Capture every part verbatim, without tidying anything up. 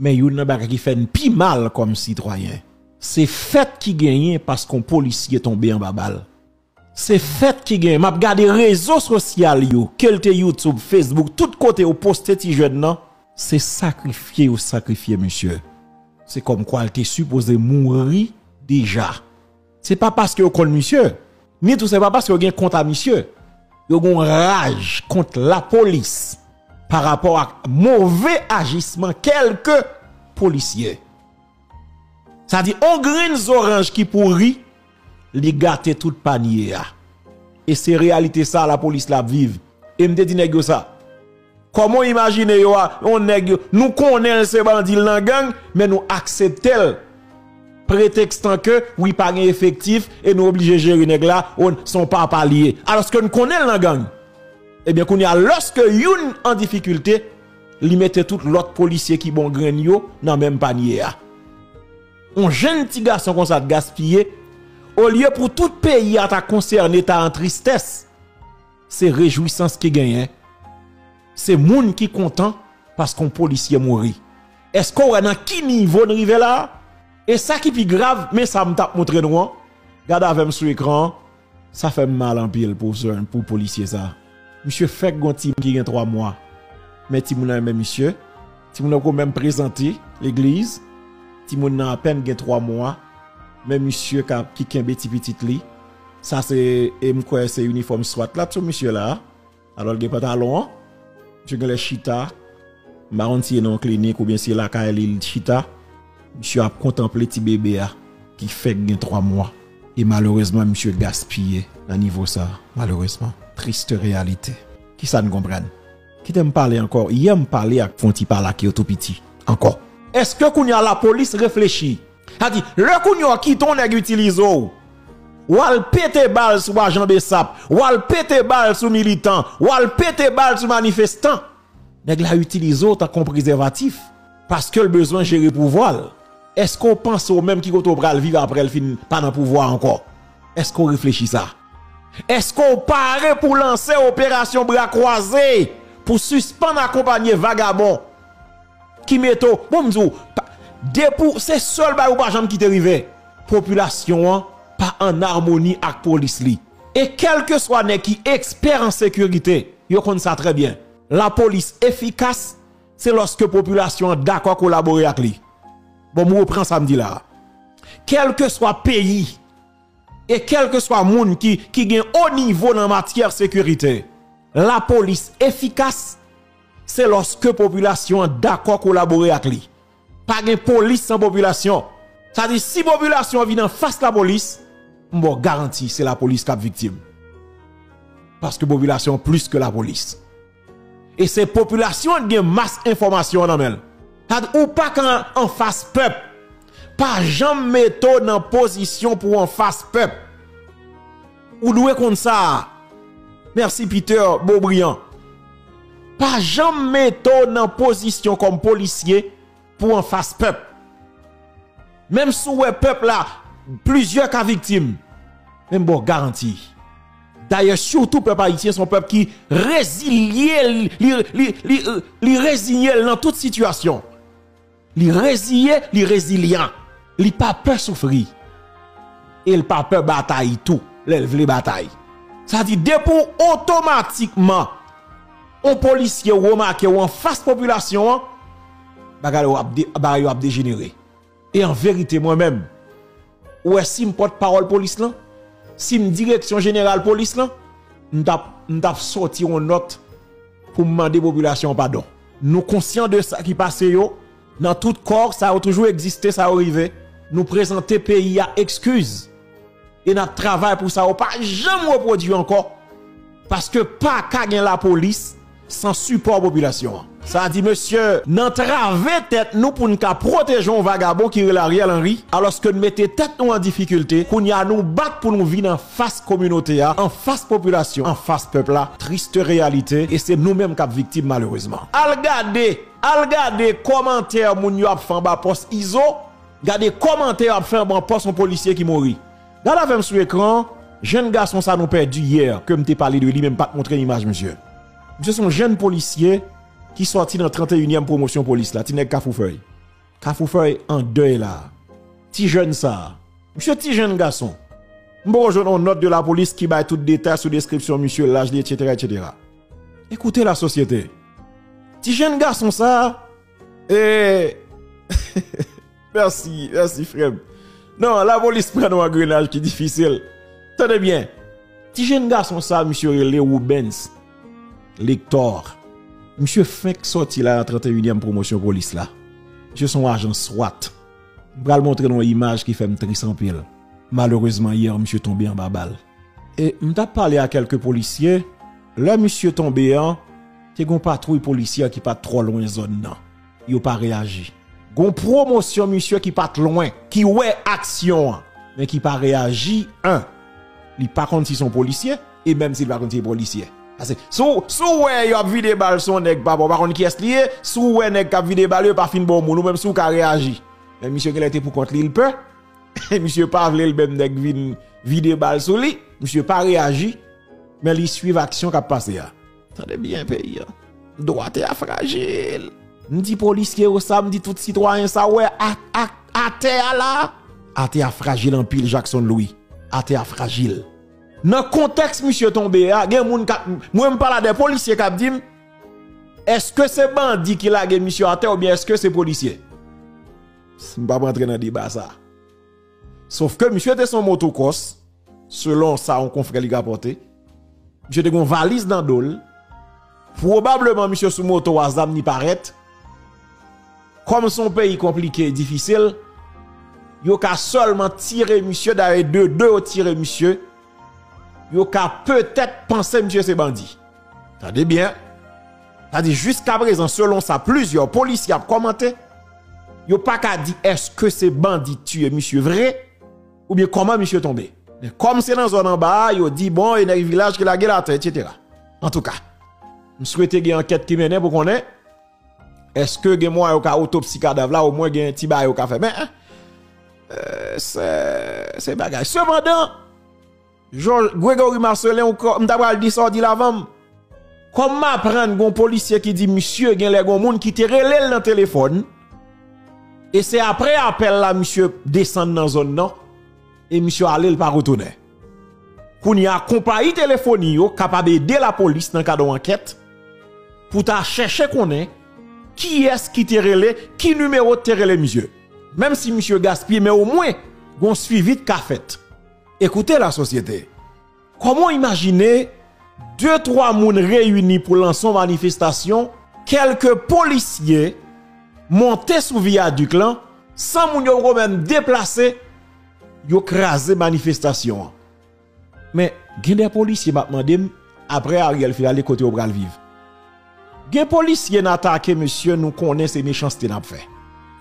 Men youn nan bagay ki fè n pi mal kòm sitwayen, se fèt ki genyen paske yon polisye tonbe anba bal. Se fèt ki genyen. M ap gade rezo sosyal yo, ke l te YouTube, Facebook, tout kote yo poste ti jèn nan. Se sakrifye yo sakrifye misye. Se kòmkwa l te sipoze mouri deja. Se pa paske yo konn misye, ni tou se pa paske yo gen kont a misye. Yo gen yon raj kont lapolis pa rapò ak move ajisman kèlke polisye. Sa di, on grenn zoranj ki pouri, li gate tout panye a. E se reyalite sa lapolis la ap viv. E m te di nèg yo sa. Kòman w imajine yo a, yon nèg yo, nou konnen l se bandi, l nan gang, men nou aksepte l. Pretekstan ke, wi, pa gen efektif, e nou oblije jere nèg la, o, se yon papa li ye. Alòske n konnen l nan gang. Ebyen, kounye a, lòske youn an difikilte, li mete tout lòt polisye ki bon grenn yo nan menm panye a. On jenn ti gason konsa t gaspiye, olye pou tout peyi a ta konsène, ta an tristès, se rejwisans ki genyen. Se moun ki kontan paske yon polisye mouri. Èske w wè nan ki nivo n rive la a? E sa ki pi grav, men sa m t ap montre nou an. Gade avè m sou ekran an. Sa fè m mal anpil pou, pou polisye sa. Misye fèk gon timoun ki gen twa mwa. Men timoun nan renmen misye. Timoun nan poko menm prezante legliz. Timoun nan apèn gen twa mwa. Men misye ka, ki kenbe ti pitit li. Sa se, e m kwè se inifòm swat la sou misye la. Alò l gen pantalon an. Misye genlè chita. M pa konn si e nan yon klinik oubyen si e lakay li l chita. Misye ap kontanple ti bebe a ki fèk gen twa mwa. E malerezman, misye gaspiye nan nivo sa. Malerezman. Triste reyalite. Kisa n konprann? Kite m pale ankò. Yè m pale ak fon ti pale ak yo tou piti. Ankò. Èske kounye a lapolis reflechi? Sa di, lè kounye a w kite yon nèg itilize w, w al pete bal sou ajan BSAP, w al pete bal sou militan, w al pete bal sou manifestan. Nèg la itilize w tankou yon prezèvatif, paske l bezwen jere pouvwa l. Èske w panse w menm ki kote w pral viv apre l fin pa nan pouvwa a ankò? Èske w reflechi sa? Èske w pare pou lanse operasyon bra kwaze pou sispann akonpanye vagabon ki mete w, bon, m di w, pa, depi w, se sèl bagay ou pa janm kite rive. Popilasyon an pa ann amoni ak polis li. E kèlkeswa nèg ki ekspè an sekirite, yo konn sa trè byen. Lapolis efikas, se lòske popilasyon an dakò kolabore ak li. Bon, m repran sa m di la a. Kèlkeswa peyi, e kèlkeswa moun ki, ki gen wo nivo nan matyè sekirite, lapolis efikas, se lòske popilasyon an dakò kolabore ak li. Pa gen polis san popilasyon. Sa di, si popilasyon an vin anfas lapolis, m ba w garanti se lapolis k ap viktim. Paske popilasyon an plis ke lapolis. E se popilasyon an ki gen mas enfòmasyon an nan men l. Sa di, ou pa ka anfas pèp. Pa janm mete w nan pozisyon pou w anfas pèp. Ou dwe konn sa. Mèsi Peter Beaubriand. Pa janm mete w nan pozisyon kòm polisye pou w anfas pèp. Menm si w wè pèp la, plizyè ka viktim, men m ba w garanti. Dayè, sitou pèp ayisyen, se yon pèp ki rezilye, li, li, li, li, li reziye l nan tout sitiyasyon. Li reziye, li rezilyan. Li pa pè soufri. E l pa pè batay tou, lè l vle batay. Sa di, depi w otomatikman, yon polisye remake w anfas popilasyon an, bagay yo ap de-, bagay yo ap dejenere. E an verite, mwen menm, ou wè, si m pòtpawòl polis lan, si m direksyon jeneral polis lan, m t ap, m t ap sòti yon nòt pou m mande popilasyon an padon. Nou konsyan de sa ki pase yo, nan tout kò, sa yo toujou egziste, sa yo rive. Nou prezante peyi a ekskiz. E n ap travay pou sa yo pa janm repwodui ankò. Paske pa ka gen lapolis san sipò popilasyon an. Sa di, mesye, n antrave tèt nou pou n ka pwoteje yon vagabon ki rele Ariel Henry, alòske n mete tèt nou an difikilte, kounye a nou bat pou nou vin anfas kominote a, anfas popilasyon, anfas pèp la. Triste reyalite, e se nou menm k ap viktim malerezman. Al gade, al gade kòmantè moun yo ap fè anba pòs Izo, gade kòmantè yo ap fè anba pòs yon polisye ki mouri. Gade avè m sou ekran, jenn gason sa nou pèdi yè, ke m te pale de li, men m pa t montre n imaj misye. Misye se yon jenn polisye ki sòti nan trannteyinyèm pwomosyon polis la, ti nèg Kafou Fèy. Kafou Fèy an dèy la. Ti jèn sa a. Misye ti jèn gason. M poko jwenn yon nòt de lapolis ki bay tout detay sou deskripsyon misye, laj li, etsetera, etsetera. Ekoute la sosyete. Ti jèn gason sa a, e, mèsi, mèsi frè m. Non, lapolis pran nou angrenaj ki difisil. Tande byen. Ti jèn gason sa a, misye rele Rubens Lector. Misye fenk sòti la nan trannteyinyèm pwomosyon polis la. Misye se yon ajan swat. M pral montre nou yon imaj ki fè m tris anpil. Malerezman, yè, misye tonbe anba bal. E m t ap pale a kèlke polisye. Lè misye tonbe an, te gen yon patwouy polisyè ki pa t twò lwen zòn nan. Yo pa reyaji. Gen yon pwomosyon misye ki pa t lwen, ki wè aksyon an, men ki pa reyaji. En, li pa konn si se yon polisye, e menm si li pa konn si se polisye. Paske si w, si w wè yo ap vide bal sou yon nèg pa bon, ou pa konn kiyès li ye, si w wè nèg k ap vide bal yo, yo pa fin bon moun, ou menm si w ka reyaji. Men misye genlè te pou kont li, li pè. Misye pa vle l menm nèg vin vide bal sou li. Misye pa reyaji, men li swiv aksyon k ap pase a. Tande byen, peyi a. Dwa tè a frajil. M di polisye yo sa, m di tout sitwayen sa, w wè a, a, atè a la. Atè a frajil anpil, Jackson Louis. Atè a frajil. Nan kontèks misye tonbe a, gen moun k ap, mwen m pale a de polisye k ap di m, èske se bandi ki lage misye atè oubyen èske se polisye? M p ap rantre nan deba sa. Sof ke misye te se yon motokòs, selon sa yon konfrè li rapòte. Misye te gen yon valiz nan do l. Pwobableman misye sou moto a, zam li parèt. Kòm se yon peyi konplike e difisil, yo ka sèlman tire misye, dayè de de yo tire misye, yo ka petèt panse misye se bandi. Tande byen. Sa di jiskaprezan, selon sa plizyè polisye ap kòmante, yo pa ka di èske se bandi ki tiye misye vre, oubyen kòman misye tonbe. Men kòm se nan zòn anba a, yo di, bon, e nèg vilaj ki lage l atè, etsetera. Antouka, m swete gen ankèt ki mennen pou konnen èske gen mwayen yo ka otopsi kadav la, omwen gen ti bagay yo ka fè. Men, eh, se, se bagay. Sepandan, Jòj, Gregory Marcelin, ou kò-, m ta pral di sa w di l avan m. Kòm m aprann gon polisye ki di misye genlè gon moun ki te rele l nan telefòn, e se apre apèl la misye desann nan zòn nan, e misye ale, l pa retounen. Kounye a, konpayi telefoni yo kapab ede lapolis nan kad yon ankèt pou ta chèche konnen kiyès ki te rele, ki nimewo te rele misye. Menm si misye gaspiye, men omwen, gon swivi k ka fèt. Ekoute la sosyete. Kòman w imajine de twa moun reyini pou lanse yon manifestasyon, kèlke polisye monte sou viyadik lan, san moun yo poko menm deplase, yo kraze manifestasyon an. Men, gen de polisye m ap mande m, apre Ariel fin ale, kote yo pral viv? Gen polisye n atake, mesye, nou konnen se mechanste n ap fè.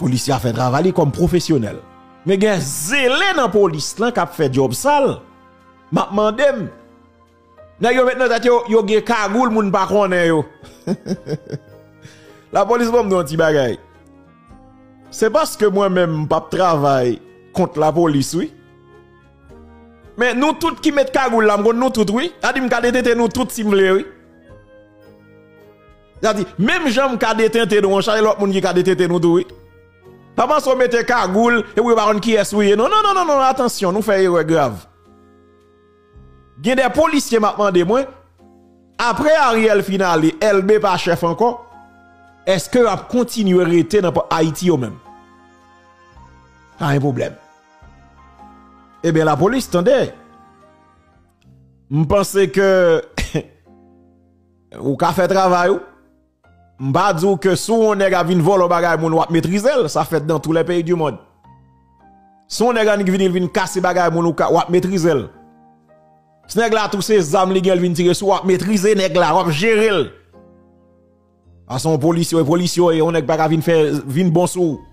Polisye a fè travay li kòm pwofesyonèl. Men gen zele nan polis lan k ap fè djòb sal. M ap mande m, nèg yo met nan tèt yo, yo gen kagoul, moun pa konnen yo. Lapolis, ban m di yon ti bagay. Se paske mwen menm m p ap travay kont lapolis, wi. Men nou tout ki met kagoul la, m konn nou tout, wi. Sa di m ka detente nou tout si m vle, wi. Sa di, menm jan m ka detente nou an, chak lòt moun ki ka detente nou tou, wi. Pa panse w mete kagoul, epi yo pa konn kiyès ou ye. Non, non, non, non, non, atansyon, nou fè erè grav. Gen de polisye m ap mande mwen, apre Ariel fin ale, Elbe pa chèf ankò, èske y ap kontinye rete nan pa-, Ayiti yo menm? Pa gen pwoblèm. Ebyen, lapolis, tande. M panse ke ou ka fè travay ou. M pa di w ke si yon nèg ap vin vòlò bagay moun, w ap metrize l. Sa fèt dans tous les pays du monde. Si yon nèg annik vini, l vin kase bagay moun, ou ka, w ap metrize l. Si nèg la tou se zam li gen, l vin tire sou w, w ap metrize nèg la, w ap jere l. Paske yon polisye, yon polisye, yon nèg pa ka vin fè, vin bon sou ou.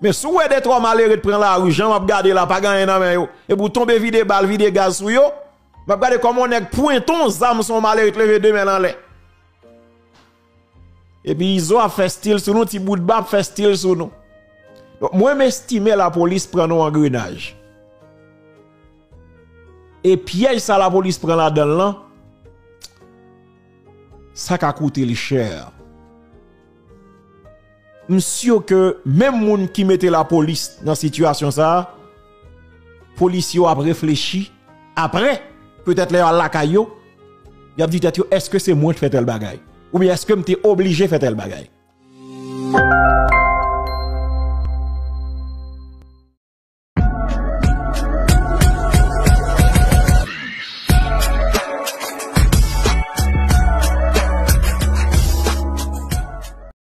Men si w wè de twa malere t pran lari, jan m ap gade la, pa gen anyen nan men yo, epi w tonbe vide bal, vide gaz sou yo, m ap gade kòman yon nèg pwente yon zam sou yon malere t leve de men l anlè. Epi Izo ap fè stil sou nou, ti bout ba ap fè stil sou nou. Donk, mwen, m estime lapolis pran nou angrenaj. E pyèj sa lapolis pran ladan l lan, sa ka koute l chè. M si ke menm moun ki mete lapolis nan sitiyasyon sa a, polis yo ap reflechi apre, petèt lè y al lakay yo, y ap di tèt yo, èske se mwen k fè tèl bagay? Oubyen èske m te oblije fè tèl bagay?